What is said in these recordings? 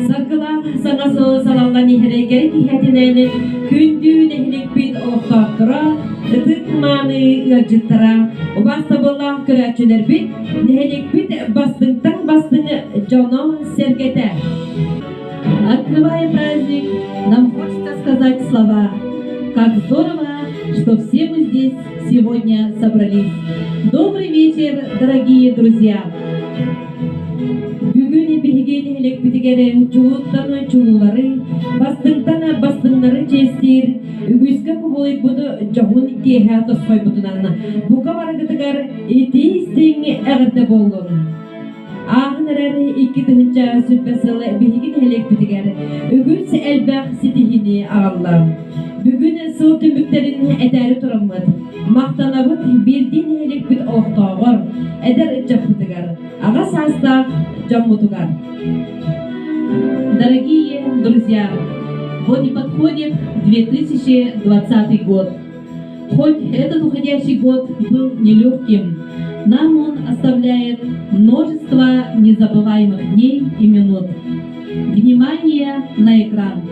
Саргылаах саҥа сыл салаллан иһэригэр киһэтинэн күндү нэһиликпит олохтоохторо, ытык мааны ыалдьыттара, убаастабыллаах көрөөччүлэрбит, нэһиликпит бастыҥтан бастыҥ дьоно-сэргэтэ. Открывая праздник, нам хочется сказать слова. Как здорово, что все мы здесь сегодня собрались. Добрый вечер, дорогие друзья! Бүгүн биһиги нэһилиэкпитигэр чулууттан чулуулары, бастыҥтан бастыҥнары чиэстиир, үгүскэ кубулуйбут дьоһун киэһэ тосхойбутунан бука барыгытыгар итии-истиҥ эҕэрдэ буоллун! Ааһан эрэр 2000 сүүрбэ сыл биһиги нэһилиэкпитигэр үгүс элбэх ситиһиини аҕалла. Бүгүн сыл түмүктэрин этээри тураммыт, махтанабыт биирдии нэһилиэкпит олохтооҕор, эдэр ыччаппытыгар, аҕа саастаах дьоммутугар. Дорогие друзья, вот и подходит 2020 год. Хоть этот уходящий год был нелегким, нам он оставляет множество незабываемых дней и минут. Внимание на экран!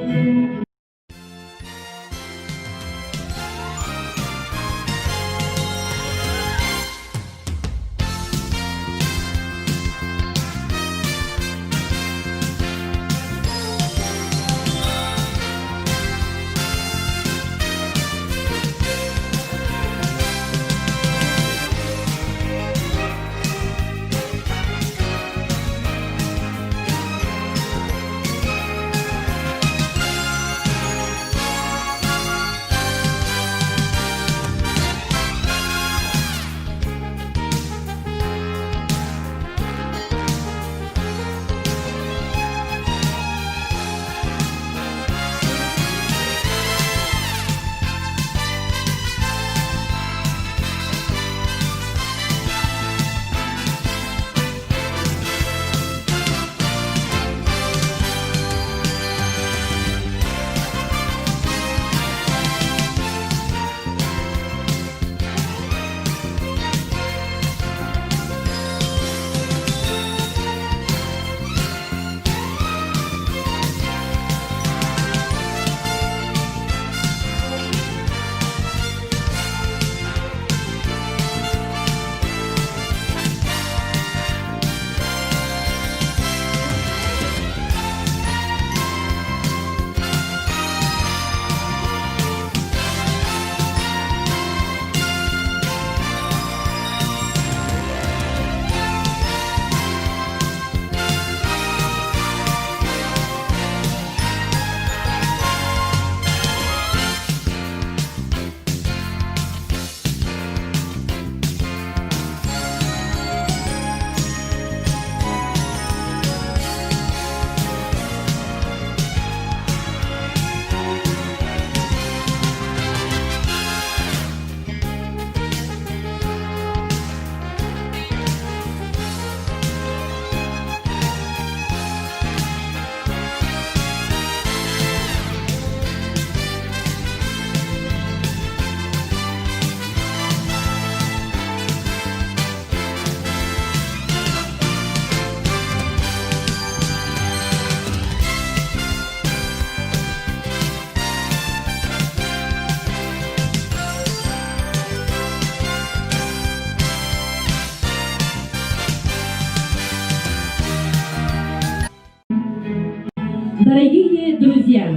Дорогие друзья,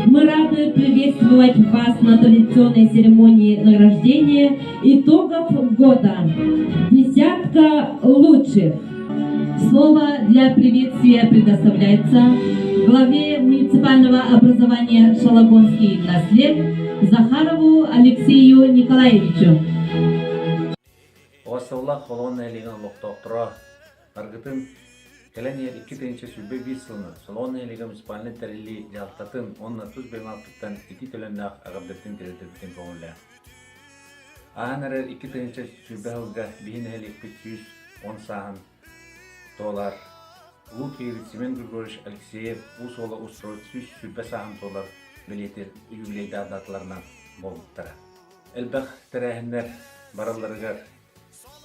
мы рады приветствовать вас на традиционной церемонии награждения итогов года. Десятка лучших. Слово для приветствия предоставляется главе муниципального образования Шалагонский наслед Захарову Алексею Николаевичу. Оҕостоллоох Холоон нэһилиэгин олохтоохторо баргытын кэлэн иһэр 2021 сылынан Солоон нэһилиэгэ муниципальнай тэриллии дьаһалтатын уонна тус бэйэм ааппыттан итии төлөннөөх эҕэрдэтин тириэрдэрбитин көҥүллээн. Ааһан эрэр 2020 сылга биһи нэһилиэкпит 110 сааһын туолар. Улуу киһибит Семен Григорьевич Алексеев Уус Уола устуруот 120 сааһын туолар бэлиэтиир юбилейдаах даталарынан буолбуттара. Элбэх тэрээһиннэр баралларыгар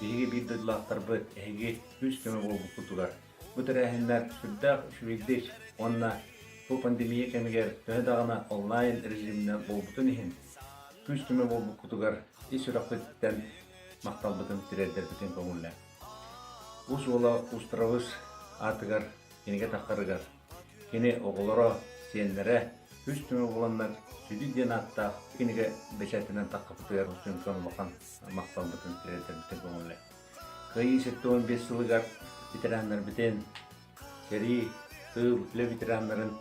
биһиги биир дойдулаахтарбыт эһиги күүс-көмө буолбуккутугар бу тэрээһиннэр сүрдээх үчүгэйдик уонна бу пандемия кэмигэр төһө даҕаны онлайн режиминэн буолбутун иһин күүс-көмө буолбуккутугар ис сүрэхпититтэн махталбытын тириэрдэрбитин көҥүллээҥ. Уус Уола Устарабыс аатыгар кинигэ таххарыгар кини оҕолоро, сиэннэрэ үс түмэ буоланнар Сүдү диэн ааттаах кинигэ бэчээтинэн таххапытыгар сүҥкэн улахан махталбытын тириэрдэрбитин көҥүллээ. Кыайыы 75 сылыгар ветераннарбытын, сэрии, тыыл, үлэ ветераннарын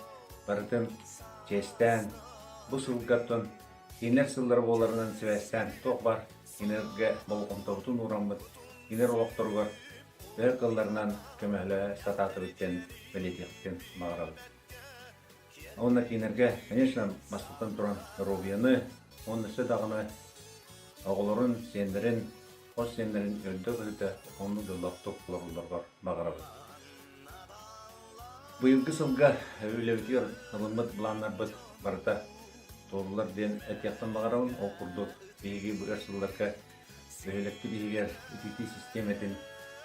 барытын чиэстээн, бу сылгаттан кинилэр сыллара буоларынан сибээстээн туох баар кинилэргэ болҕомтобутун уураммыт, кинилэр олохторугар өр кылларынан көмөлөһө сатаатыбыт диэн бэлиэтиэхпитин баҕарабыт. Уонна кинилэргэ, конечно, бастатан туран доруобуйаны уонна өссө даҕаны оҕолорун, сиэннэрин, хос сиэннэрин өрдө-көтүтэ оннук дьоллоохтук олороллоругар баҕарабыт. Быйылгы сылга үлэбитигэр ылыммыт былааннарбыт барыта туоллулар диэн этиэхпин баҕарабын. Ол курдук биһиги бу өр сылларга бөһүөлэкпит иһигэр ититии систиэмэтин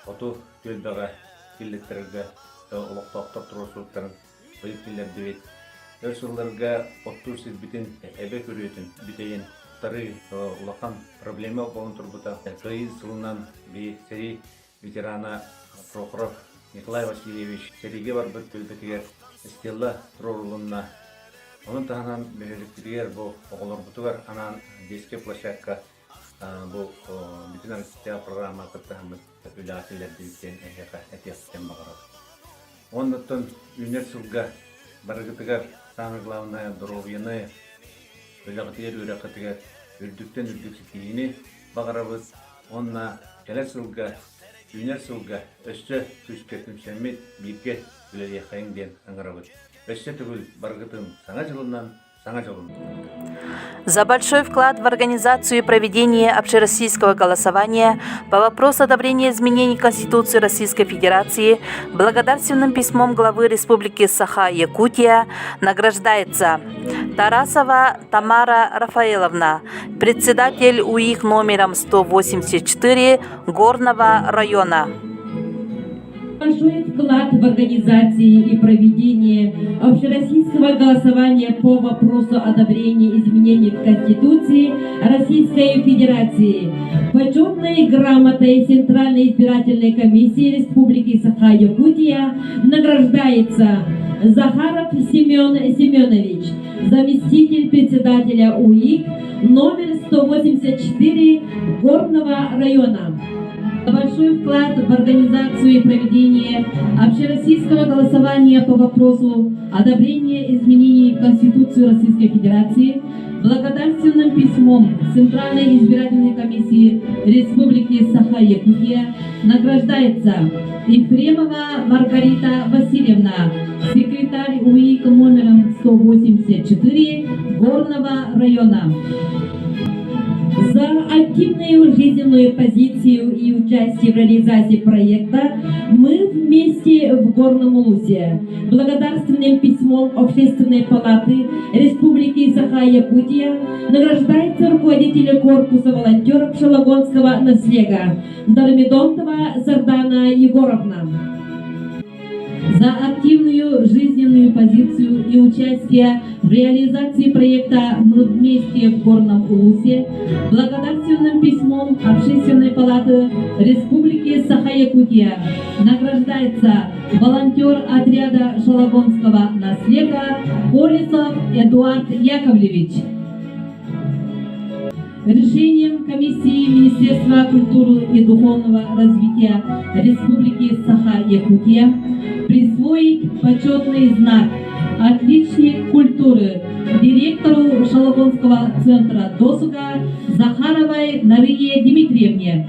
хоту түөлбэҕэ киллэттэрэргэ олохтоохтор туруорсубуттарын быйыл киллэрдибит. Өр сылларга оттуур сирбитин эбэ күрүөтүн бүтэйин утарыы улахан проблема буолан турбута. Кыайыы сылынан би сэрии ветерана Прохоров Николай Васильевич сэриигэ барбыт түөлбэтигэр стелла туруорулунна. Ону таһынан бөһүөлэкпитигэр бу оҕолорбутугар анаан детскэй площадка бу бүтүн Россия программа кыттыһаммыт үлэҕэ киллэрдибит диэн эһиэхэ этиэхпитин баҕарабыт. Оннуттан үүнэр сылга барыгытыгар самое главное доруобуйаны, үлэҕитигэр, үөрэххитигэр үрдүктэн үрдүк ситиһиини баҕарабыт уонна кэлэр сылга, үүнэр сылга өссө күүскэ түмсэммит бииргэ үлэлиэххэйиҥ диэн ыҥырабыт. Өссө төгүл барыгытын Саҥа дьылынан Саҥа дьолун! За большой вклад в организацию и проведение общероссийского голосования по вопросу одобрения изменений Конституции Российской Федерации благодарственным письмом главы Республики Саха-Якутия награждается Тарасова Тамара Рафаэловна, председатель УИК номером 184 Горного района. Большой вклад в организации и проведение общероссийского голосования по вопросу одобрения изменений в Конституции Российской Федерации. Почетной грамотой Центральной избирательной комиссии Республики Саха-Якутия награждается Захаров Семен Семенович, заместитель председателя УИК номер 184 Горного района. Большой вклад в организацию и проведение общероссийского голосования по вопросу одобрения изменений в Конституцию Российской Федерации благодарственным письмом Центральной избирательной комиссии Республики Саха-Якутия награждается Ефремова Маргарита Васильевна, секретарь УИК номером 184 Горного района. За активную жизненную позицию и участие в реализации проекта «Мы вместе в Горном Улусе» благодарственным письмом Общественной палаты Республики Саха-Якутия награждается руководитель корпуса волонтеров Шалагонского наслега Дормидонтова Сардана Егоровна. За активную жизненную позицию и участие в реализации проекта «Мы вместе в Горном Улусе» благодарственным письмом Общественной палаты Республики Саха-Якутия награждается волонтер отряда Шалагонского наслега Колесов Эдуард Яковлевич. Решением комиссии Министерства культуры и духовного развития Республики Саха-Якутия присвоить почетный знак «Отличник культуры» директору Шологонского центра досуга Захаровой Нарые Дмитриевне.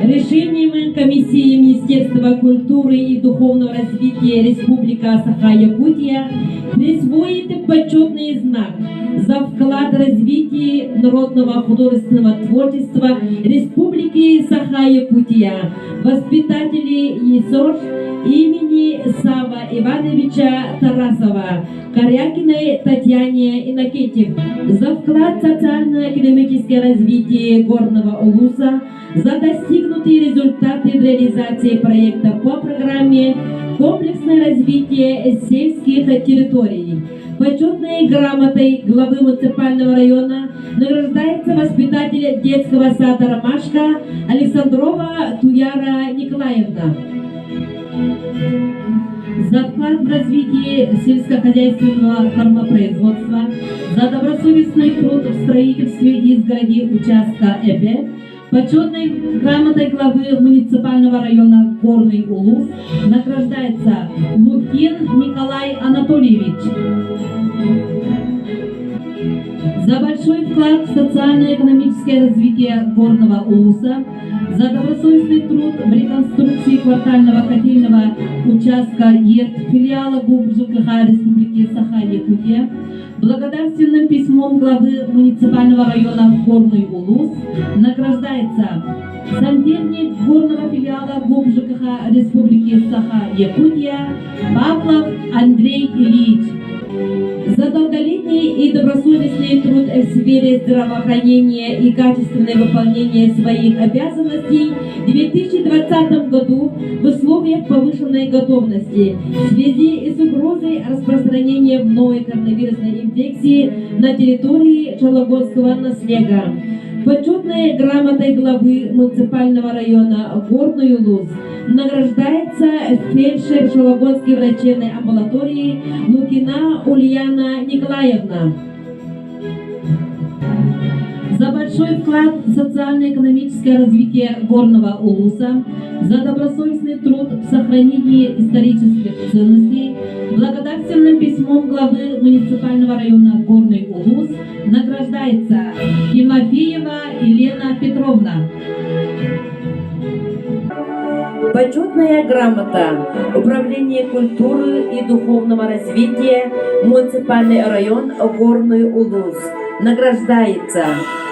Решением комиссии Министерства культуры и духовного развития Республика Саха-Якутия присвоить почетный знак за вклад в развитие народного художественного творчества Республики Саха-Якутия, воспитатели ЕСОЖ имени Сава Ивановича Тарасова, Корякиной Татьяне Иннокентьевне за вклад в социально-экономическое развитие Горного Улуса, за достигнутые результаты в реализации проекта по программе «Комплексное развитие сельских территорий». Почетной грамотой главы муниципального района награждается воспитатель детского сада «Ромашка» Александрова Туяра Николаевна. За вклад в развитие сельскохозяйственного кормопроизводства, за добросовестный труд в строительстве изгороди участка ЭБ, почетной грамотой главы муниципального района Горный Улус награждается Лукин Николай Анатольевич. За большой вклад в социально-экономическое развитие Горного Улуса, за добросовестный труд в реконструкции квартального котельного участка ЕРТ филиала ГУП ЖКХ Республики Саха-Якутия, благодарственным письмом главы муниципального района Горный Улус награждается сантехник горного филиала ГУП ЖКХ Республики Саха-Якутия Павлов Андрей Ильич. За долголетний и добросовестный труд в сфере здравоохранения и качественное выполнение своих обязанностей в 2020 году в условиях повышенной готовности в связи с угрозой распространения новой коронавирусной инфекции на территории Шологонского наслега. Почетной грамотой главы муниципального района Горный Улус награждается фельдшер Шологонской врачебной амбулатории Лукина Ульяна Николаевна. За большой вклад в социально-экономическое развитие Горного Улуса, за добросовестный труд в сохранении исторических ценностей, благодарственным письмом главы муниципального района Горный Улус награждается Тимофеева Елена Петровна. Почетная грамота Управление культуры и духовного развития муниципальный район Горный Улус награждается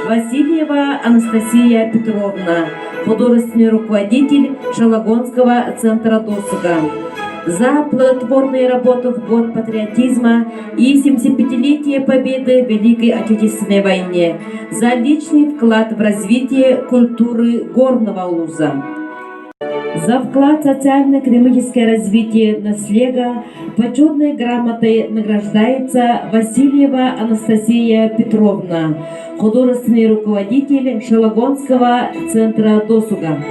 Васильева Анастасия Петровна, художественный руководитель Шологонского центра досуга. За плодотворную работу в год патриотизма и 75-летие Победы в Великой Отечественной войне, за личный вклад в развитие культуры Горного Улуса. За вклад в социально-экономическое развитие наслега почетной грамотой награждается Васильева Анастасия Петровна, художественный руководитель Шологонского центра досуга.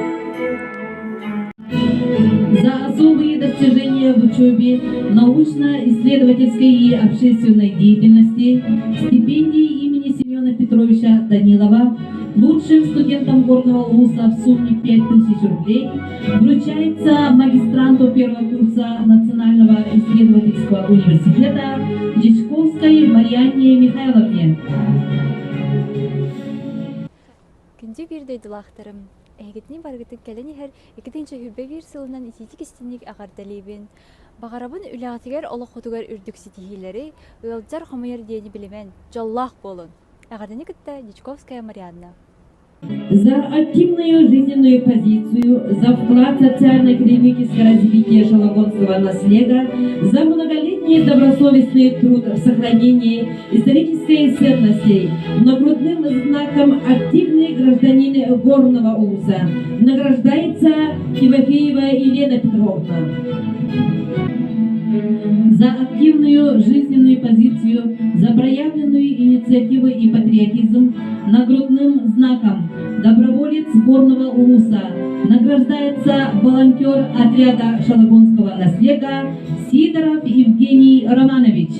За особые достижения в учебе, научно-исследовательской и общественной деятельности, стипендии имени Семена Петровича Данилова лучшим студентам Горного Улуса в сумме 5000 рублей вручается магистранту первого курса Национального исследовательского университета Дьячковской Марианне Михайловне. Күндү биир дойдулаахтарым, эһигитини барыгытын кэлэн иһэр 2021 сылынан итиитик-истиҥник эҕэрдэлиибин. Баҕарабын үлэҕитигэр олоххутугар үрдүк ситиһиилэри, ыалдьар хомуйар диэни билимэн, дьоллоох буолун! Эҕэрдэни кытта Дьячковская Марианна. За активную жизненную позицию, за вклад в социально-экономическое развитие Шологонского наслега, за многолетний добросовестный труд в сохранении исторической ценностей, нагрудным знаком «Активный гражданин Горного Улуса» награждается Тимофеева Елена Петровна. За активную жизненную позицию, за проявленную инициативу и патриотизм нагрудным знаком «Доброволец Горного Улуса» награждается волонтер отряда Шологонского наслега Сидоров Евгений Романович.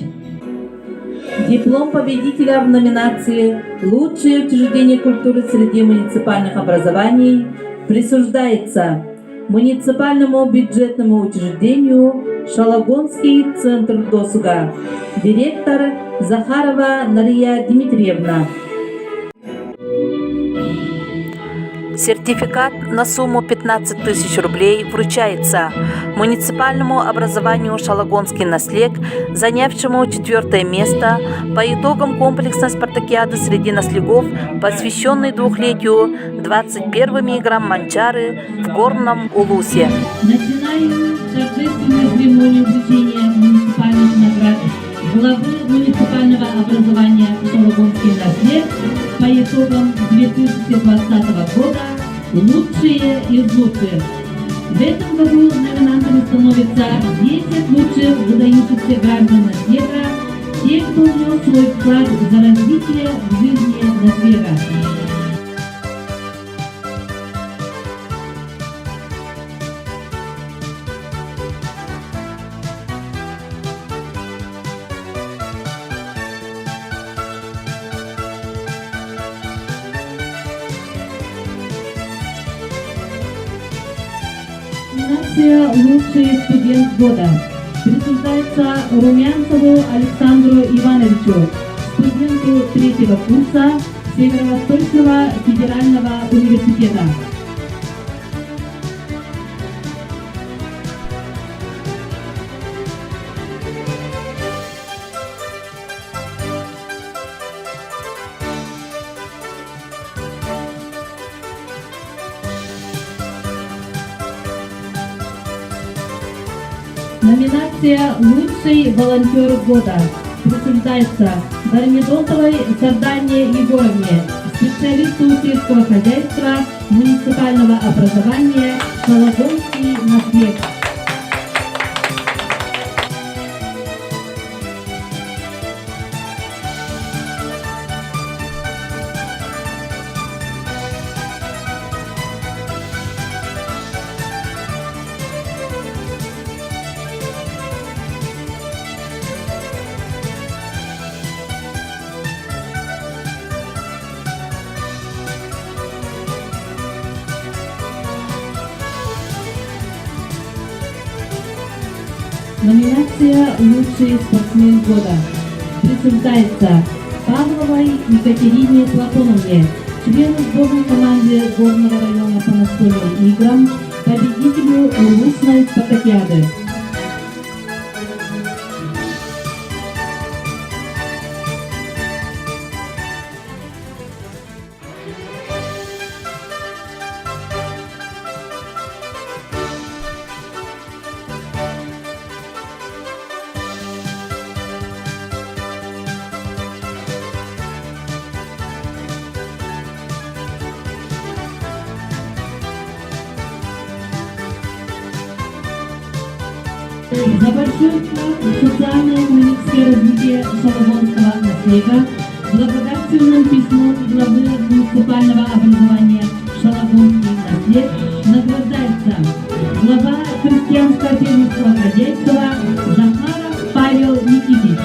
Диплом победителя в номинации «Лучшее учреждение культуры среди муниципальных образований» присуждается муниципальному бюджетному учреждению Шалагонский центр досуга. Директор Захарова Нария Дмитриевна. Сертификат на сумму 15 тысяч рублей вручается муниципальному образованию «Шалагонский наслег», занявшему четвертое место по итогам комплексной спартакиады среди наслегов, посвященной двухлетию 21 играм Манчары в Горном Улусе. Начинаем торжественную церемонию вручения муниципальных наград главы муниципального образования «Шалагонский наслед» по итогам 2020 года «Лучшие из лучших». В этом году номинантами становятся 10 лучших выдающихся граждан Наслега, те, кто внес свой вклад за развитие в жизни Наслега. Номинация «Лучший студент года» присуждается Румянцеву Александру Ивановичу, студенту третьего курса Северо-Восточного федерального университета. Номинация «Лучший волонтер года» присуждается Дормидонтовой Сардане Егоровне, специалисту сельского хозяйства муниципального образования Шалагонский наслед. Номинация «Лучший спортсмен года» присуждается Павловой Екатерине Платоновне, члену сборной команды Горного района по настольным играм, победителю Улусной спартакиады. За большой вклад в социально-экономическое развитие Шалагонского наслега благодарственным письмом главы муниципального образования Шалагонский наслед награждается глава крестьянско-фермерского хозяйства Захаров Павел Никитич.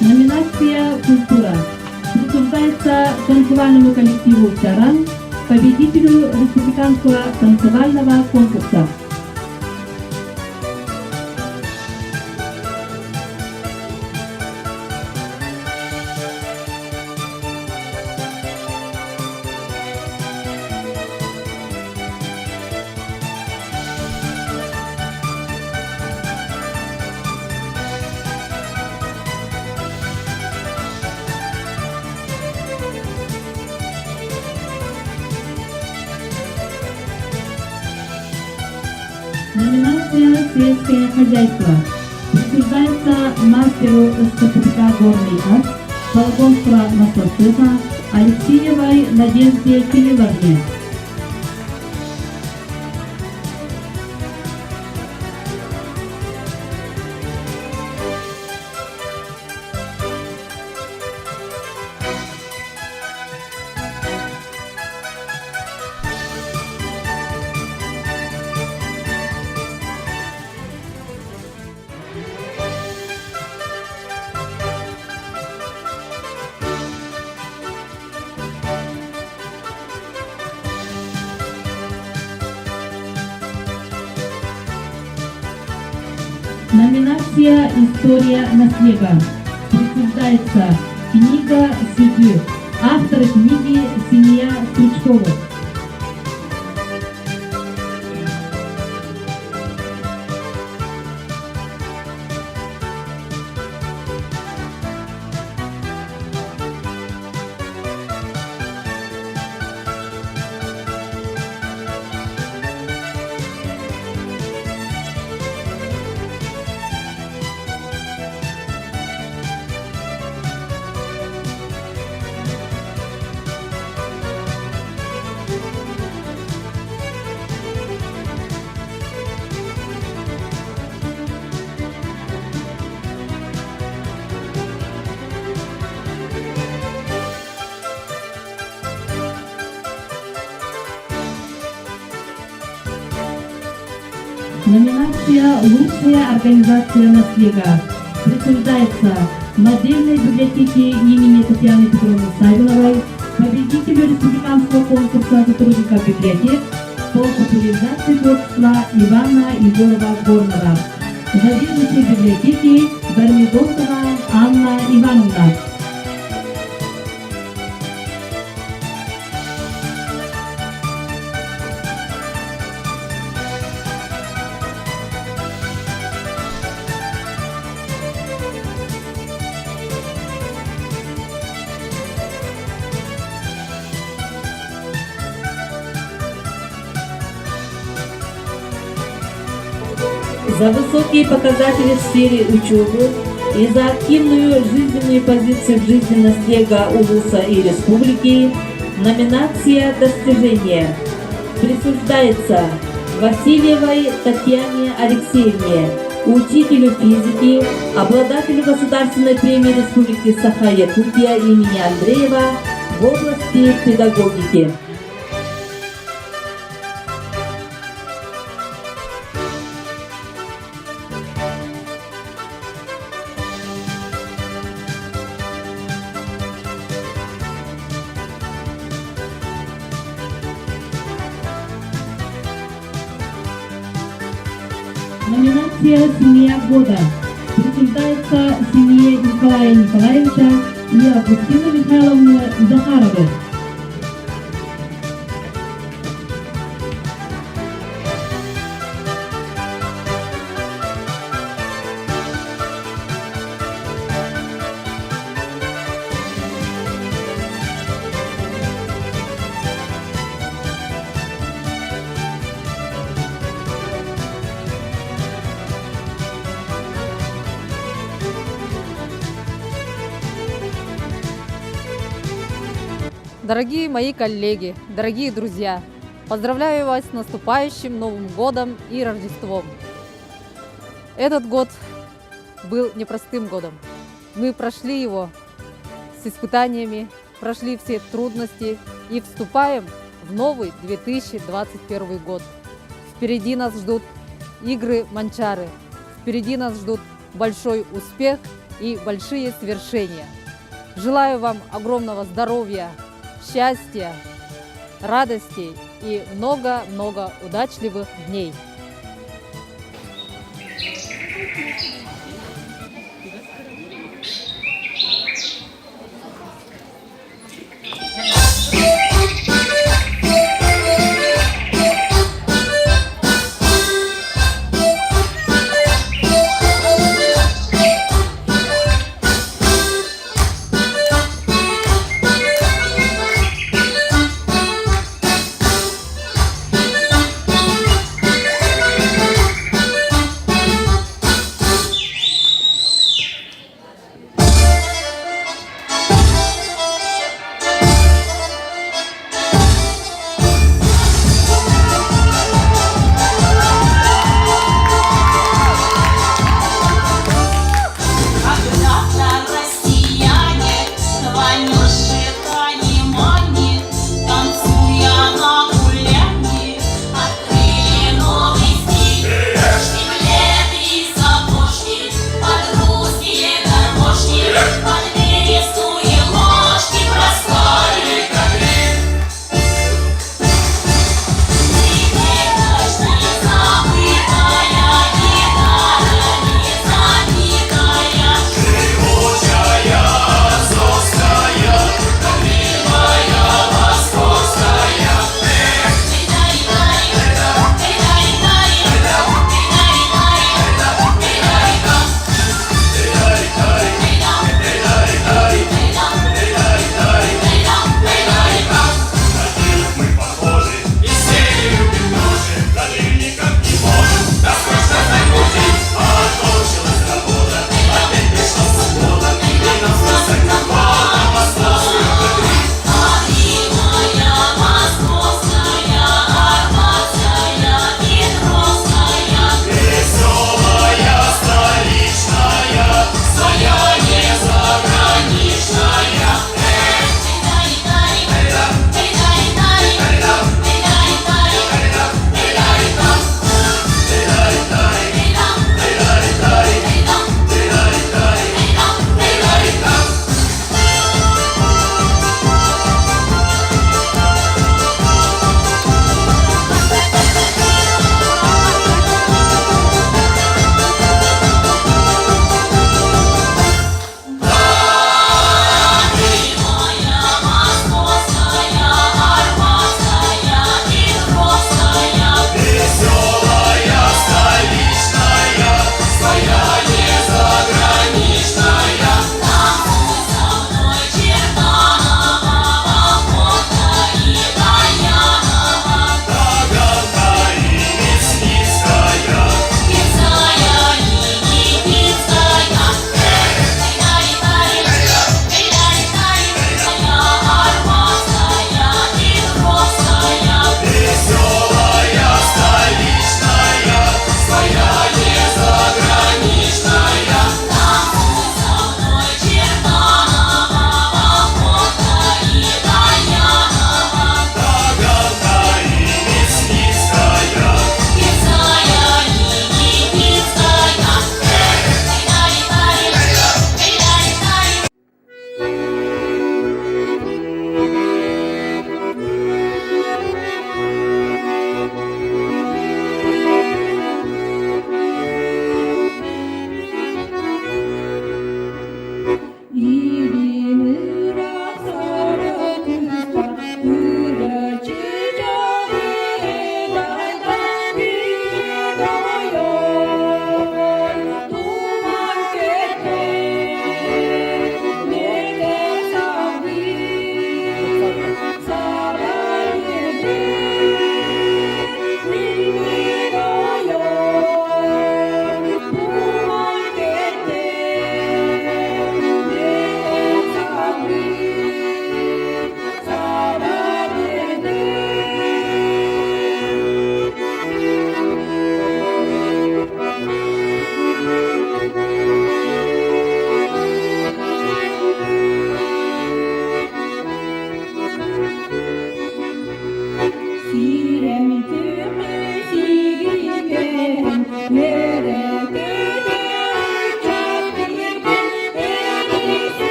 Номинация «Культура» присуждается танцевальному коллективу «Чаран», победителю республиканского танцевального конкурса. Номинация «Сельское хозяйство» Присуждается мастеру СКПК «Горный ас» Волгонского маслоцеха Алексеевой Надежде Кирилловне. Номинация «История наслега» присуждается книга «Сүдү». Автор книги «Семья Стручковых». Номинация «Лучшая организация наслега» присуждается модельной библиотеке имени Татьяны Петровны Савиновой, победителю республиканского конкурса сотрудников библиотек по популяризации творчества Ивана Егорова-Горного. Заведующая библиотеки Бармидонтова Анна Ивановна. За высокие показатели в сфере учебы и за активную жизненную позицию в жизни наслега Улуса и Республики номинация «Достижения» присуждается Васильевой Татьяне Алексеевне, учителю физики, обладателю Государственной премии Республики Саха-Якутия имени Андреева в области педагогики. Номинация «Семья года» присуждается семье Николая Николаевича и Августины Михайловны Захаровых. Дорогие мои коллеги, дорогие друзья, поздравляю вас с наступающим Новым годом и Рождеством. Этот год был непростым годом. Мы прошли его с испытаниями, прошли все трудности и вступаем в новый 2021 год. Впереди нас ждут игры Манчары, впереди нас ждут большой успех и большие свершения. Желаю вам огромного здоровья, счастья, радости и много-много удачливых дней.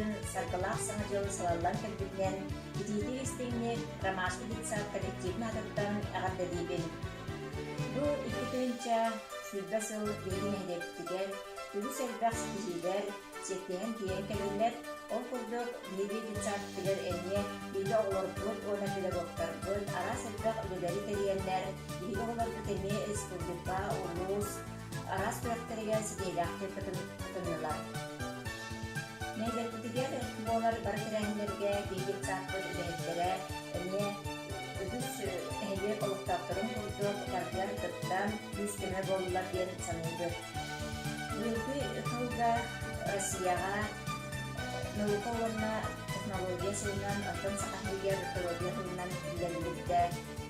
күн саргылаах Саҥа дьыл салаллан кэлбитинэн итиитик-истиҥник Ромашка детсад коллективын аатыттан эҕэрдэлиибин. Бу 2020 сыл биһиги нэһилиэкпитигэр үгүс элбэх ситиһиилэр сиэттиһэн тиийэн кэллилэр. Ол курдук, биһиги детсадпытыгар эмиэ биһиги оҕолорбут уонна педагогтарбыт араас элбэх үлэлэри тэрийэннэр, биһиги оҕолорбут эмиэ республика, улуус араас күрэхтэригэр ситиһиилээхтик кытыннылар. Нэһилиэкпитигэр буолар бары тэрээһиннэргэ биһиги детсадпыт үлэһиттэрэ эмиэ үгүс нэһилиэк олохтоохторун курдук барытыгар кыттан күүс-көмө буоллулар диэн саныыбыт. Быйылгы сылга Россияҕа наука уонна технология сылынан, оттон Саха сиригэр доруобуйа сылынан биллэриллибитэ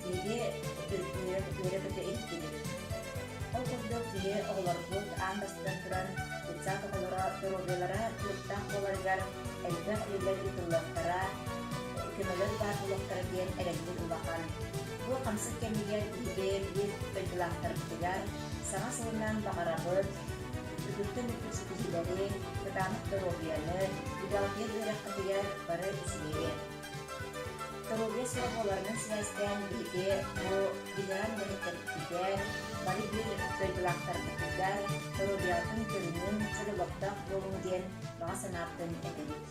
биһиги үөрэ-көтө иһиттибит. Ол курдук биһи оҕолорбут аан бастатан туран детсад оҕолоро доруобуйалара туруктаах буоларыгар элбэх үлэлэр ыытыллыахтара, көмөлөр баар буолуохтара диэн эрэлбит улахан. Бу хамсык кэмигэр биһиги биир дойдулаахтарбытыгар саҥа сылынан баҕарабыт үгүстэн үрдүк ситиһиилэри, кытаанах доруобуйаны, үлэҕитигэр үөрэххитигэр бары үчүгэйи. Доруобуйа суох буоларынан сибээстээн биһиги бу ветеран үлэһиттэрбитигэр, бары биир дойдулаахтарбытыгар доруобуйаҕытын көрүнүҥ, чөл олохтоох буолуҥ диэн баҕа санаабытын этэбит.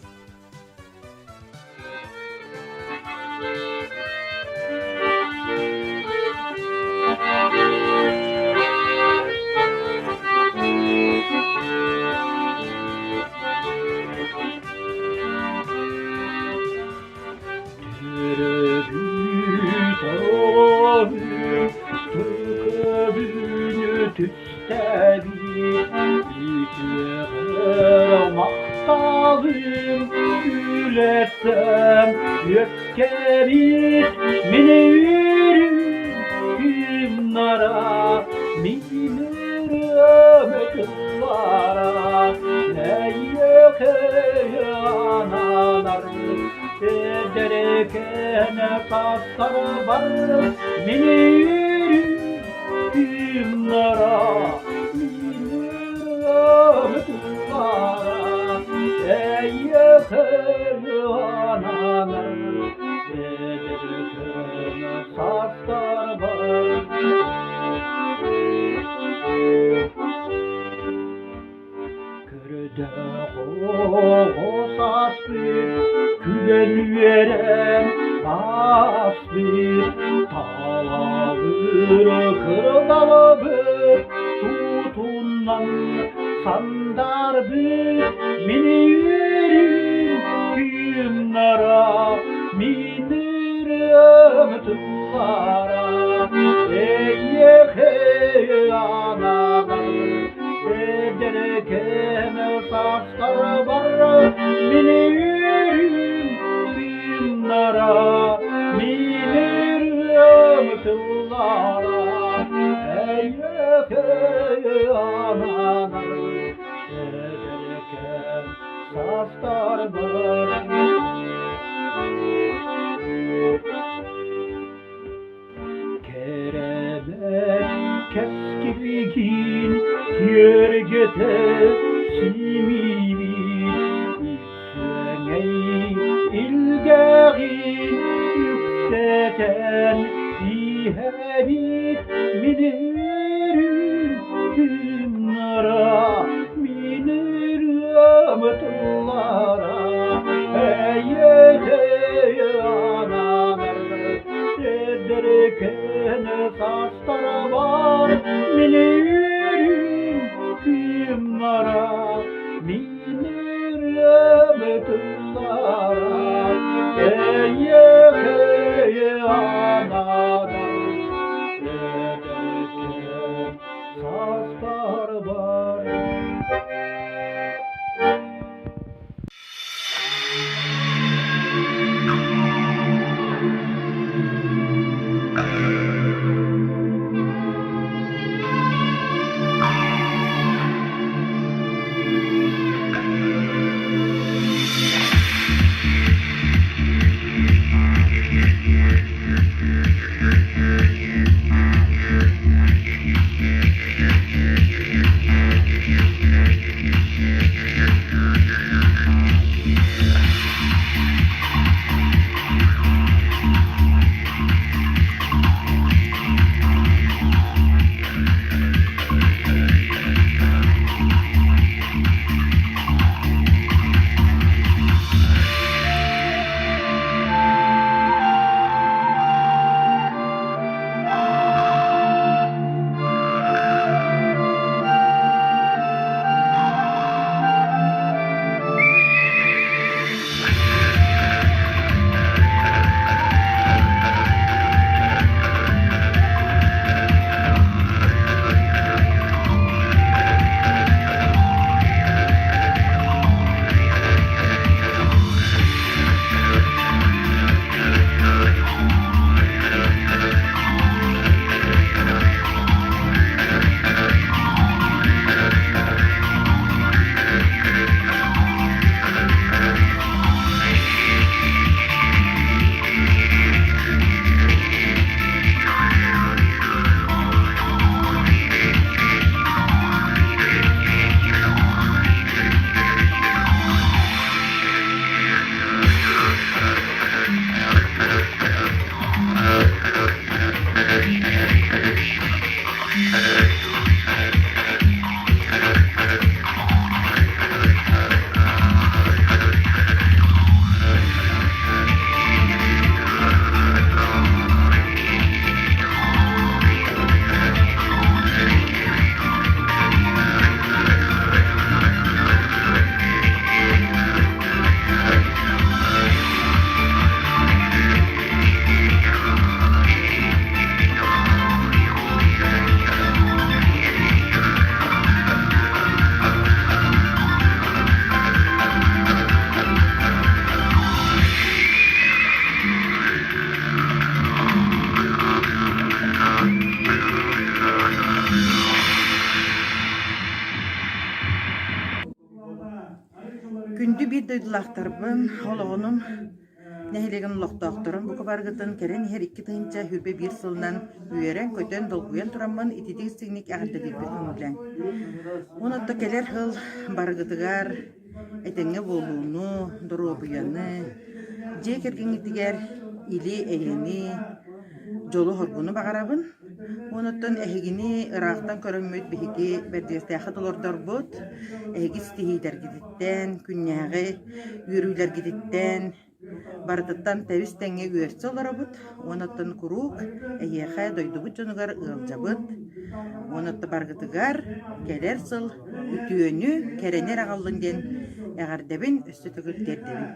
Төрөөбүт оҕобун тылгыбыны түстээбит үтүөҕэр махталым үлэттэн үөскээбит мин үөрүүм күннара мин ырыам тыллара эйиэхэ ананар Эдэркээн тастарбар мин үөрүүм мин ырыам тыллара эйиэхэ ананар эдэркээн састарбар. Көрдөөх оҕо сааспыт күлэн-үөрэн ааспыт, талабыр кырдалабыт тутунан сандаарбыт мин үөрүүм күннара, мин ырыам тыллара эйиэхэ ананар. Эдэркээн саастарбар мин үөрүүм тыыннара, мин ырыам тыллара эйиэхэ ананар. Эдэркээн саастарбар. Кэрэмэт кэскилгин киэргэтэ симиибит, үчүгэй илгэҕин үксэтэн иһэбит мин өрүүм тыыннара, мин ырыам тыллара эйиэхэ ананар. Эдэркээн саастарбар мин үөрүүм кыымнара, мин ырыам тыллара эйиэхэ ананар. дойдулаахтарбын, олоҕунум нэһилиэгин олохтоохторун бука барыгытын кэлэн иһэр 2021 сылынан үөрэн-көтөн, долгуйан тураммын ититик истиҥник эҕэрдэлиирбин көҥүллээҥ. Уонна кэлэр сыл барыгытыгар этэҥҥэ буолууну, доруобуйаны, дьиэ кэргэҥҥитигэр или-эйэни, дьолу-соргуну баҕарабын. Онуттан эһигини ыраахтан көрөммүт биһиги Бэрдиэстээххэ толордорбут, эһиги ситиһиилэргититтэн, күннээҕи үөрүүлэргититтэн барытыттан тэбис-тэҥҥэ үөрсэ олоробут. Онуттан куруук эһиэхэ дойдубут дьонугар ыалдьабыт. Онуттан барыгытыгар кэлэр сыл үтүөнү, кэрэни эрэ аҕаллын диэн эҕэрдэбин өссө төгүл тиэрдэбин.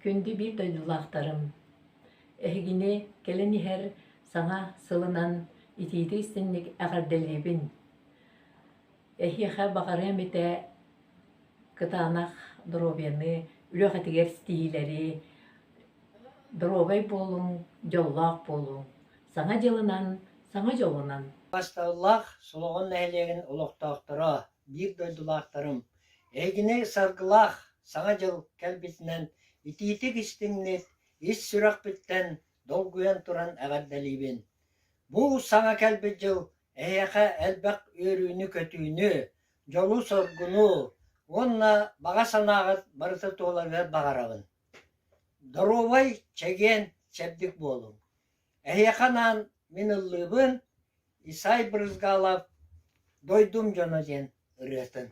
Күндү биир дойдулаахтарым, эһигини кэлэн иһэр саҥа сылынан итиитик-истиҥник эҕэрдэлиибин! Эһиэхэ баҕарыам этэ кытаанах доруобуйаны, үлэҕитигэр ситиһиилэри, доруобай буолуҥ, дьоллоох буолуҥ! Саҥа дьылынан, саҥа дьолунан! Басталлаах Солоҕон нэһилиэгин олохтоохторо, биир дойдулаахтарым, эһигини саргылаах Саҥа дьыл кэлбитинэн итиитик-истиҥник, ис сүрэхпиттэн долгуйан туран эҕэрдэлиибин! Бу саҥа кэлбит дьыл Эһиэхэ элбэх үөрүүнү-көтүүнү, дьолу-соргуну уонна баҕа санааҕыт барыта туоларыгар баҕарабын. Доруобай, чэгиэн, чэбдик буолуҥ. Эһиэхэ анаан мин ыллыыбын Исай Брызгалов «Дойдум дьоно» диэн ырыатын.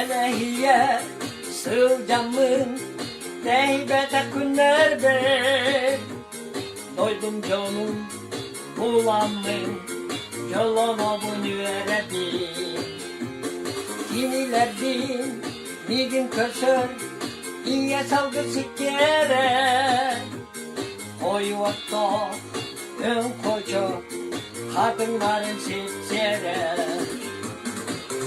Элэһийэ сылдьаммын тэйбэтэх күннэрбэр Дойдум дьонун буламмын дьоллонобун үөрэбин Кинилэрбин миигин көрсөр ийэ салгын сиккиэрэ Хойуоттоох өҥ хочо хатыҥнарын сипсиэрэ.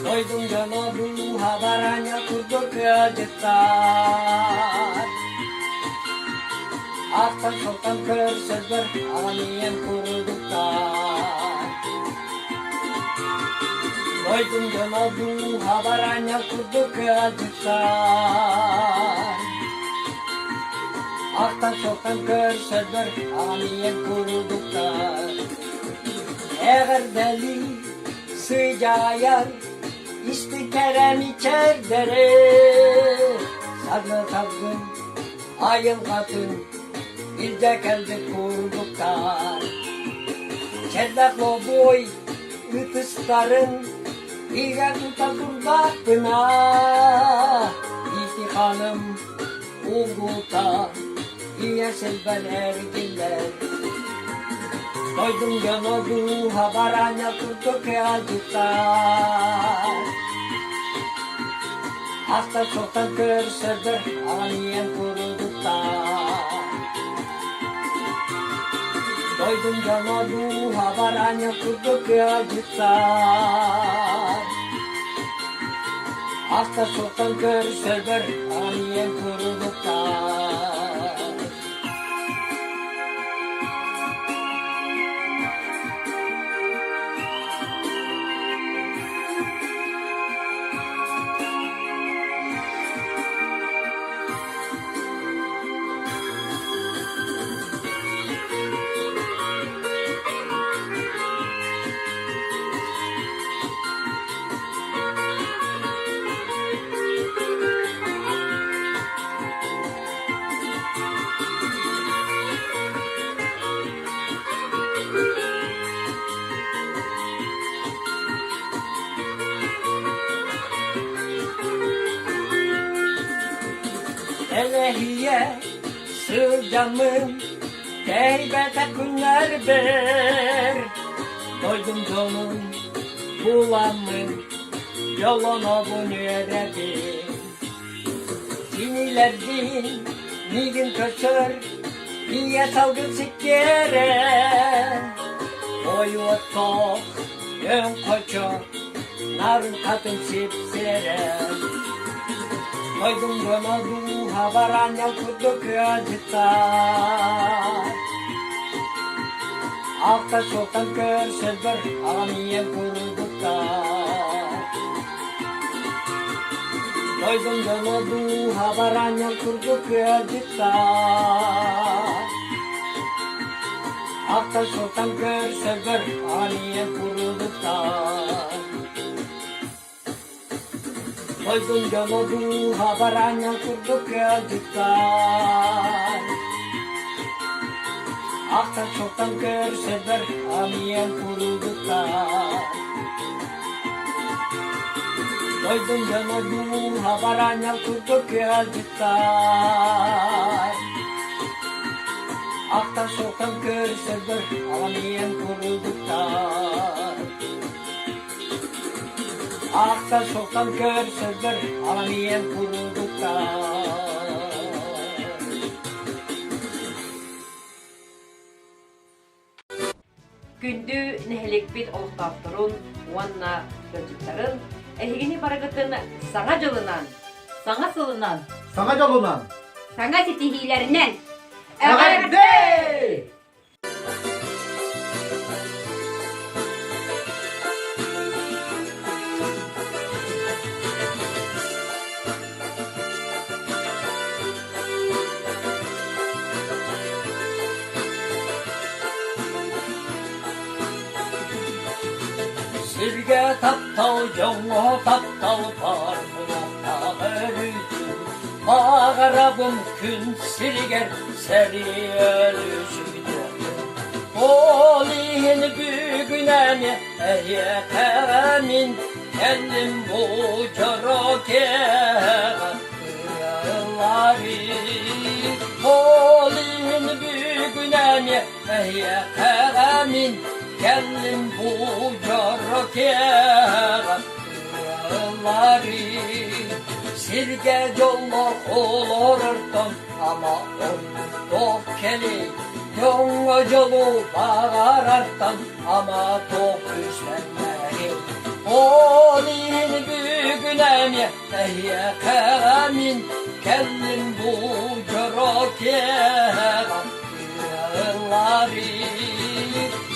Дойдум дьоно дууһа бараанньа курдук ыалдьыттар. Ахтан-сылтан көрсөллөр аҕам ийэм курдуктар. Дойдум дьоно дууһа бараанньа курдук ыалдьыттар. Ахтан-сылтан көрсөллөр аҕам ийэм курдуктар. Эҕэрдэлии сыдьаайар истиҥ ичэрдэри саргы салгын айылҕатын илдьэ кэлбит курдуктар. Чэрдэх лобуой ытыстарын игэ тута турдахпына ити ханым угута ийэ силбэн эргиллэр. Дойдум дьоно дууһа бараанньа курдук ыалдьыттар. Ахтан-суохтан көрсөрдөр аҕам ийэм курдуктар. Дойдум дьоно дууһа бараанньа курдук ыалдьыттар. Ахтан-суохтан көрсөрдөр аҕам ийэм курдуктар. Элэһийэ сылдьаммын тэйбэтэх күннэрбэр дойдум дьонун буламмын дьоллонобун үөрэбин Кинилэрдиин миигин көрсөр ийэ салгын сиккиэрэ Ойуоттоох өҥ хочо нарын хатын сипсиэрэ Дойдум дьоно дууһа бараанньал курдук ыалдьыттар Алта суохтан көрсөллөр аҕам ийэм курдуктар Дойдум дьоно дууһа бараанньал курдук ыалдьыттар Ахтан-суохтан көрсөллөр аҕам ийэм курдуктар Дойдум дьоно дууһа бараанньал курдук ыалдьыттар Ахтан-суохтан көрсөллөр аҕам ийэм курдуктар Дойдум дьоно дууһа бараанньал курдук ыалдьыттар Ахтан-суохтан көрсөллөр аҕам ийэм курдуктар Ахтан-суохтан көрсөллөр аҕам ийэм курдуктар Күндү нэһилиэкпит олохтоохторун уонна ыалдьыттарын эһигини барыгытын Саҥа дьылынан! Саҥа сылынан! Саҥа дьолунан! Саҥа ситиһиилэринэн! Эҕэрдэ! Сиргэ таптал, дьоҥҥо таптал баар буолуохтаах өрүүтүн, Баҕарабын күн сиригэр сэрии өлүсүтүөхтүн. Ол иһин бүгүн эмиэ эһиэхэ мин кэллим бу дьоро киэһэҕэ ылларыы. Ол иһин бүгүн эмиэ эһиэхэ мин кэллим бу дьоро киэһэҕэ ылларыы. Сиргэ дьоллоох олорортон ама ордук кэлий, дьоҥҥо дьолу баҕарартан ама туох үсэннэрий. Ол иһин бүгүн эмиэ эһиэхэ мин кэллим бу дьоро киэһэҕэ ылларыы.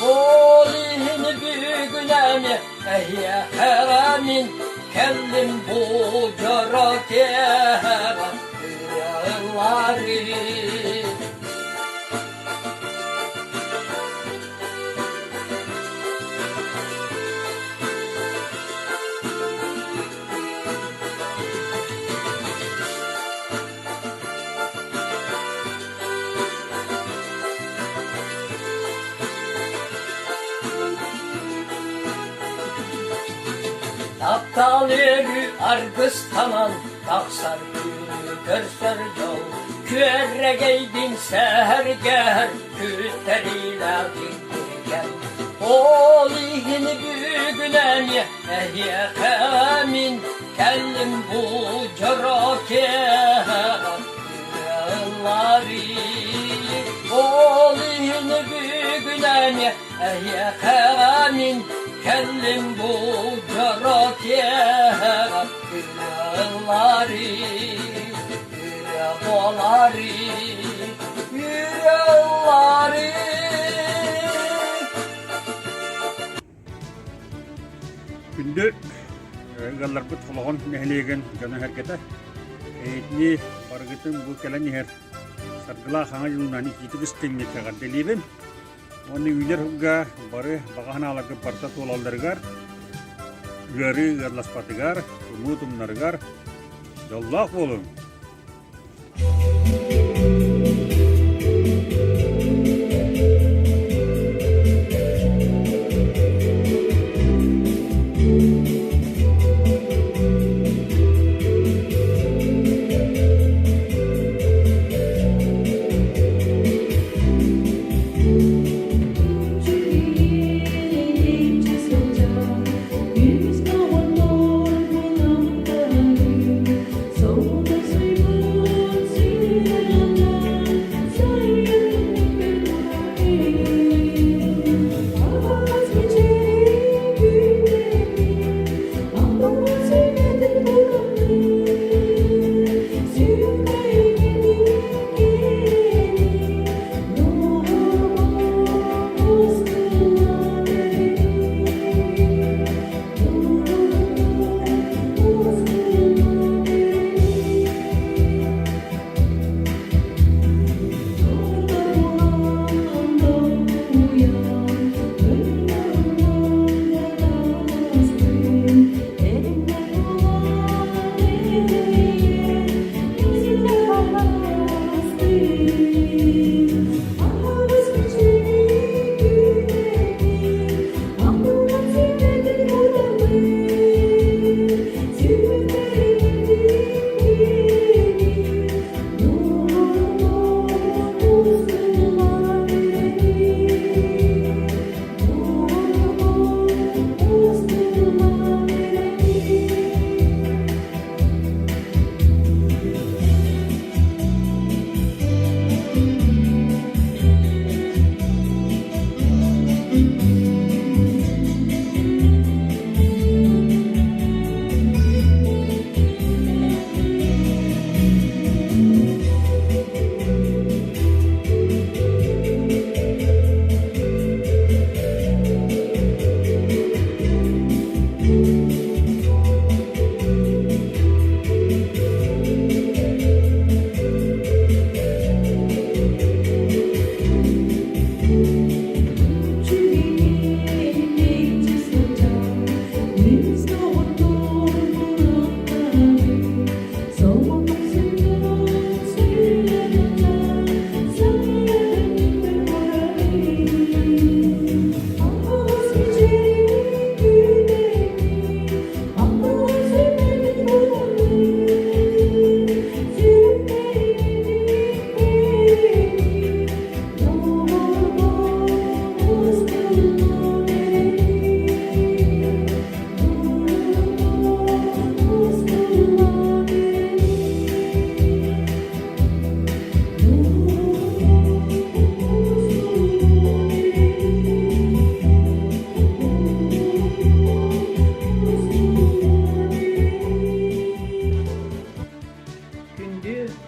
Ол иһин бүгүн эмиэ эһиэхэ мин кэллим бу дьоро киэһэҕэ ылларыы. Таптал үөрүү аргыстанан тахсар күнү көрсөр дьол Күөрэгэйдин сэһэргэһэр күттэриилээх дьиҥтиргэн Ол иһин бүгүн эмиэ эһиэхэ мин кэллим бу дьоро киэһэҕэ ылларыы. Ол иһин бүгүн эмиэ эһиэхэ мин кэллим бу дьоро киэһэҕэ ылларыы. Буолары, ырыалары. Күндү ыалларбыт Холоҕон нэһилиэгин дьоно-сэргэтэ, эһигини барыгытын бу кэлэн иһэр саргылаах хаҥа дьылынан итиитик истиҥник эҕэрдэлиибин. Уонна үүнэр сылга бары баҕа санааларгыт барыта туолалларыгар, ыарыы ыарласпатыгар, тумуу тумнарыгар дьоллоох буолуҥ!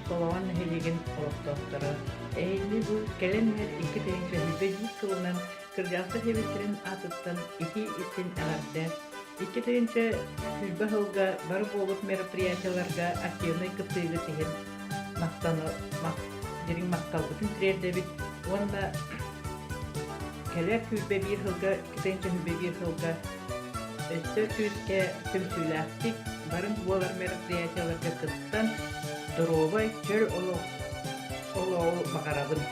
Солоҕон нэһилиэгин олохтоохторо, эһиги бу кэлэн иһэр 2021 сылынан кырдьаҕастар сэбиэттэрин аатыттан итии-истиҥ эҕэрдэ! 2020 сылга бары буолбут мероприятиеларга активнай кыттыыгыт иһин махтаны, дириҥ махталбытын тириэрдэбит уонна кэлэр 21 сылга, 2021 сылга өссө күүскэ түмсүүлээхтик барын буолар мероприятиеларга кыттан доруобай, чөл олох олоҕу баҕарабын.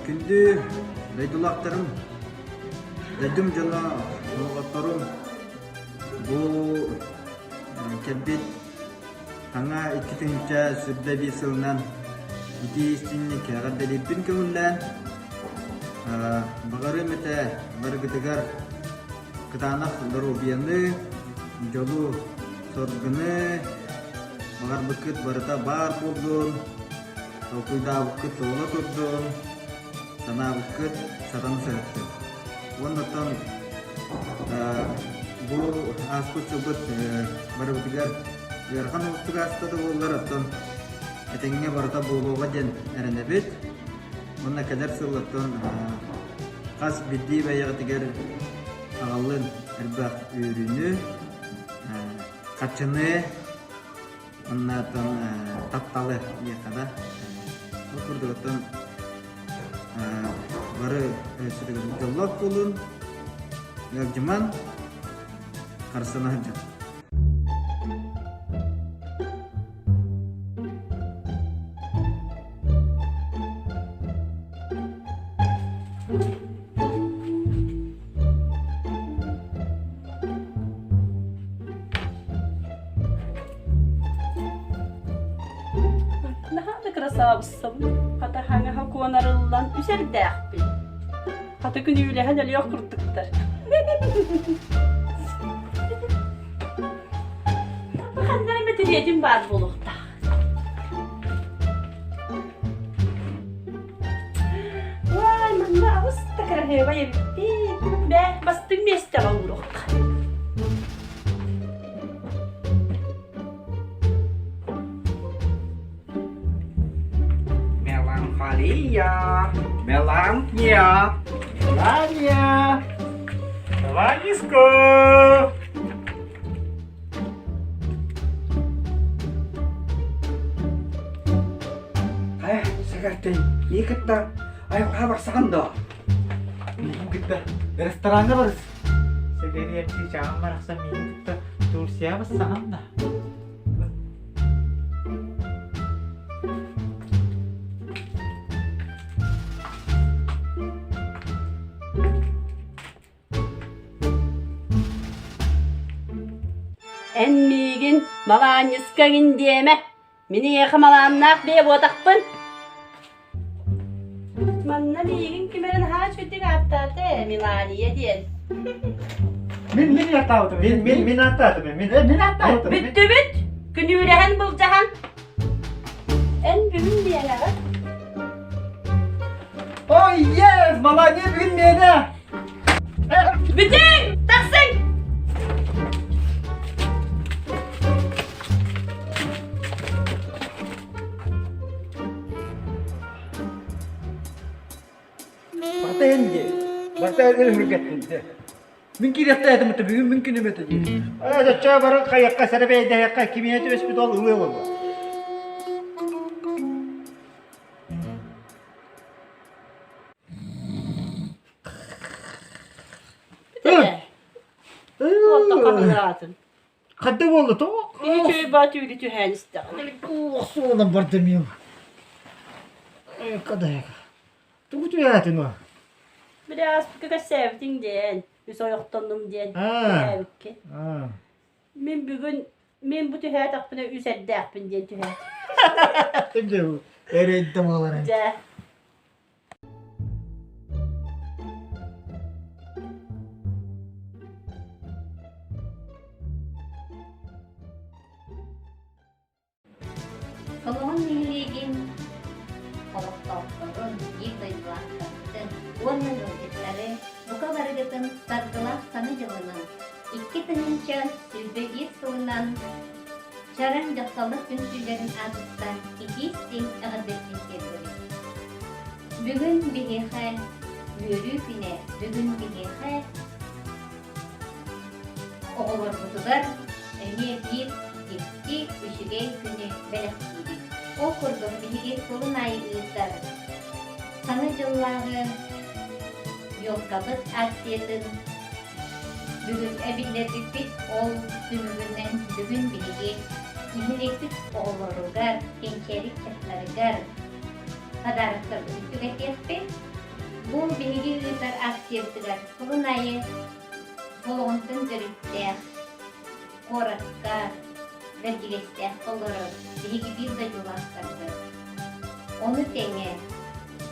Күндү дойдулаахтарым, дойдум дьоно, доҕотторум, бу кэлбит Саҥа 2025 сылынан итии истиҥник эҕэрдэлиирбин көҥүллээн, баҕарыам этэ барыгытыгар кытаанах доруобуйаны, дьолу-соргуну, баҕарбыккыт барыта баар буоллун, толкуйдаабыккыт туола турдун, санаабыккыт сатана сырыттын. Уонна оттон бу ааспыт сылбыт барыбытыгар ыарахан уустук ааста да буоллар, оттон этэҥҥэ барыта буолуоҕа диэн эрэнэбит. Уонна кэлэр сыл оттон хас биирдии бэйэҕитигэр аҕаллын элбэх үөрүүнү, харчыны, Онно оттон тапталы диэххэ да. Ол курдук оттон бары дьоллоох буолун, ыалдьыман, харыстана сылдьын. Наһаа да кырасаабыссабын, хата хаҥаһа куонарыллан үс эрдээхпин. Хата күнүүлэһэн өлүөх курдуктар. Ханна эрэ мэтириэтим баар буолуохтаах. Уай, манна абыс да кыраһыабай эбиппин. Бээ, бастыҥ миэстэҕэ ууруохха. Мелания! Мелания! Мелания! Меланишка! Хайа, сэгэртэй, мии кытта айылҕа барсаҕын дуо? Миигин кытта рестораҥҥа барыс. Сэгэриэм чыычааҕым барахсан миигин кытта Турцияҕа барсаҕын да? Эн миигин малаанньыска эҥин диэмэ, мин эйиэхэ малааннаах бэйэ буотахпын. Манна миигин ким эрэ наһаа үчүгдүк ааттаата ээ, Милания диэн. Мин мин ааттаабытым. Мин мин мин ааттаатым. Мин мин ааттаабытым. Бүттүбүт. Күнүүлэһэн былдьаһан. Эн бүгүн миэнэҕин. Ой, yes, Малания бүгүн миэнэ. Бүтүҥ! Тахсыҥ! Барта эн дии. Барта эн үргэттин дии. Мин киириэхтээтим это бүгүн мин күнүм этэ дии. Ээ, чачча бары хайыахха сэрэбэйдэһиэххэ кимиэ түбэспит ол ылыа буолла. Хадда буолла тоҕо? Үчүгэй баа түүрү түһээн истэҕин. Охсуонан бардым юм. Кадайка. Тугу түһээтин о? Били ааспыкка кэссээбитиҥ диэн, үс ойохтоннум диэн түһээбиккин. Мин бүгүн мин бу түһээтэхпинэ үс эрдээхпин диэн түһээтим. Эрэйдэ буолар. Дьэ. Солоҕон нэһилиэгин олохтоохторун, биир дойдулаахтарбытын уонна ыалдьыттары бука барыгытын саргылаах Саҥа дьылынан, 2021 сылынан Чараҥ дьахталлар түмсүүлэрин аатыттан итии-истиҥ эҕэрдэтин тиэрдэбит. Бүгүн биһиэхэ үөрүү күнэ, бүгүн биһиэхэ оҕолорбутугар эмиэ биир дьикти үчүгэй күнү бэлэхтиибит. Ол курдук биһиги сылын аайы ыытар Саҥа дьыллааҕы елкабыт акциятын Бүгүн эбиллэрбиппит ол түмүгүнэн бүгүн биһиги нэһилиэкпит оҕолоругар, кэнчээри ыччаттарыгар подароктарбытын түҥэтиэхпит. Бу биһиги ыытар акциябытыгар сылын аайы Солоҕонтон төрүттээх куоракка Бэрдьигэстээх олорор биһиги биир дойдулаахтарбыт. Ону тэҥэ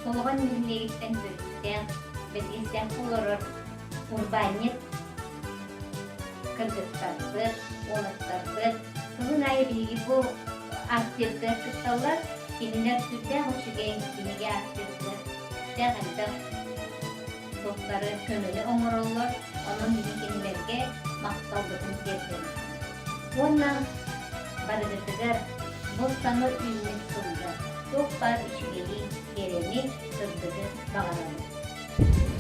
Солоҕон нэһилиэгиттэн төрүттээх Бэрдьигэстээх олорор урбаанньыт кыргыттарбыт, уолаттарбыт сылын аайы биһиги бу акциябытыгар кытталлар. Кинилэр сүрдээх үчүгэй биһиги акциябытыгар сүрдээх элбэх туохтары көмөнү оҥороллор. Онон биһиги кинилэргэ махталбытын тиэрдэбит. Уонна барыгытыгар бу саҥа үүммүт сылга туох баар үчүгэйи, кэрэни, сырдыгы баҕарабыт.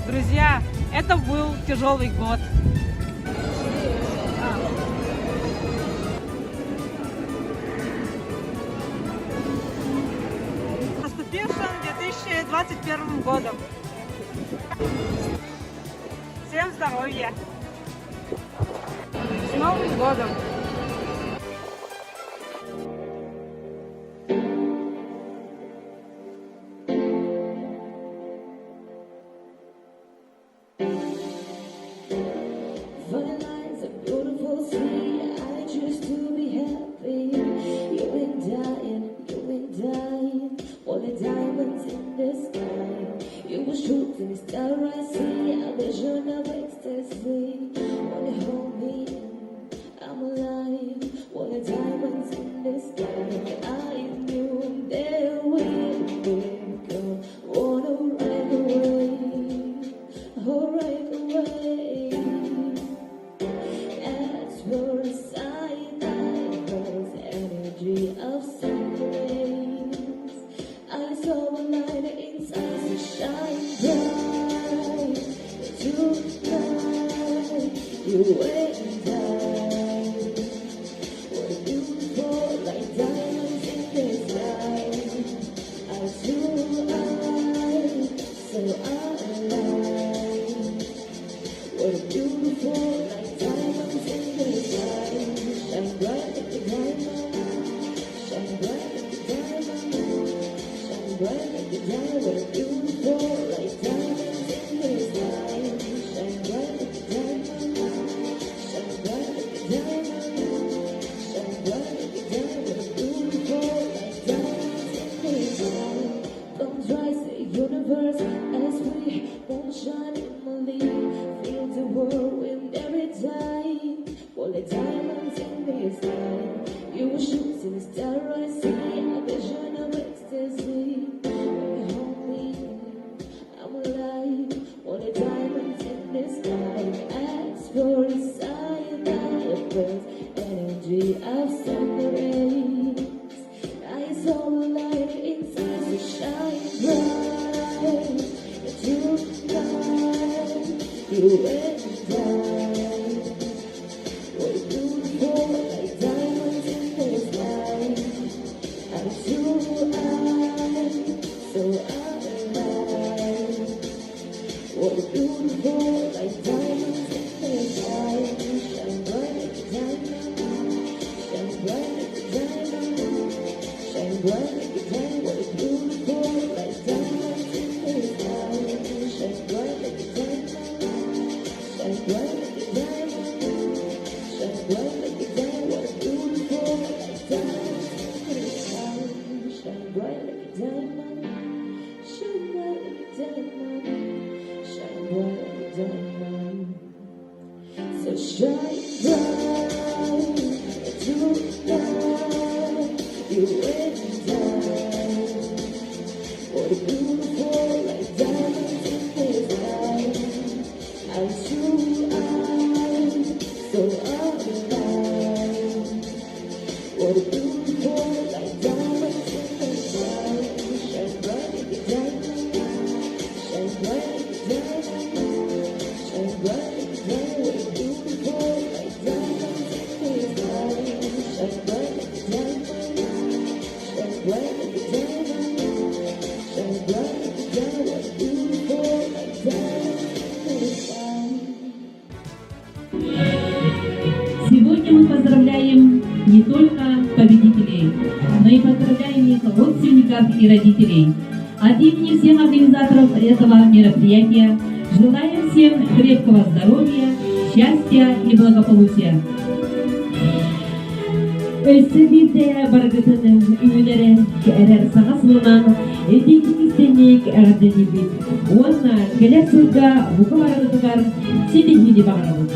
Друзья, это был тяжелый год. Наступившим 2021 годом! Всем здоровья! С Новым годом! diamond. Shine bright like a diamond. What a beautiful like diamonds in the sky. Comes rise the universe as we won't shine in my leaf. Feel the whirlwind every time. All the diamonds in the sky. You were shooting star, I see a vision of ecstasy. When you hold me, I'm alive. All the diamonds in the sky. Ask for a sign that burns energy of sun rays. I saw the light inside, so shine bright. Tonight, you and I. We're beautiful like diamonds in the sky. I'm too high, so alive. We're beautiful like diamonds in the sky. Shine bright like a diamond. Shine bright like a diamond. Shine bright like a diamond. We're beautiful like diamonds in the sky. Shine bright like a diamond. Shine bright like a diamond. Shine bright like a diamond. What a beautiful like diamonds in the sky. Shine bright like a diamond. Shine bright like a diamond. Shine bright like a diamond. So shine bright tonight. You and I. What a beautiful like diamonds in the sky. I'm too high, so alive. What a beautiful like diamonds in the sky. Shine bright like a diamond. Shine bright like a diamond. Shine bright like a diamond. What a beautiful like diamonds in the sky. Shine bright like a diamond. Shine bright like a diamond. Shine bright like a diamond. What a beautiful like diamonds in the sky. Сегодня мы поздравляем не только победителей, но и поздравляем их родственников и родителей. От имени всех организаторов этого мероприятия желаем всем крепкого здоровья, счастья и благополучия. Өссө биирдэ барыгытын үүнэн эрэр саҥа сылынан итиитик-истиҥник эҕэрдэлиибит. Уонна кэлэр сылга бука барыгытыгар ситиһиини баҕарабыт.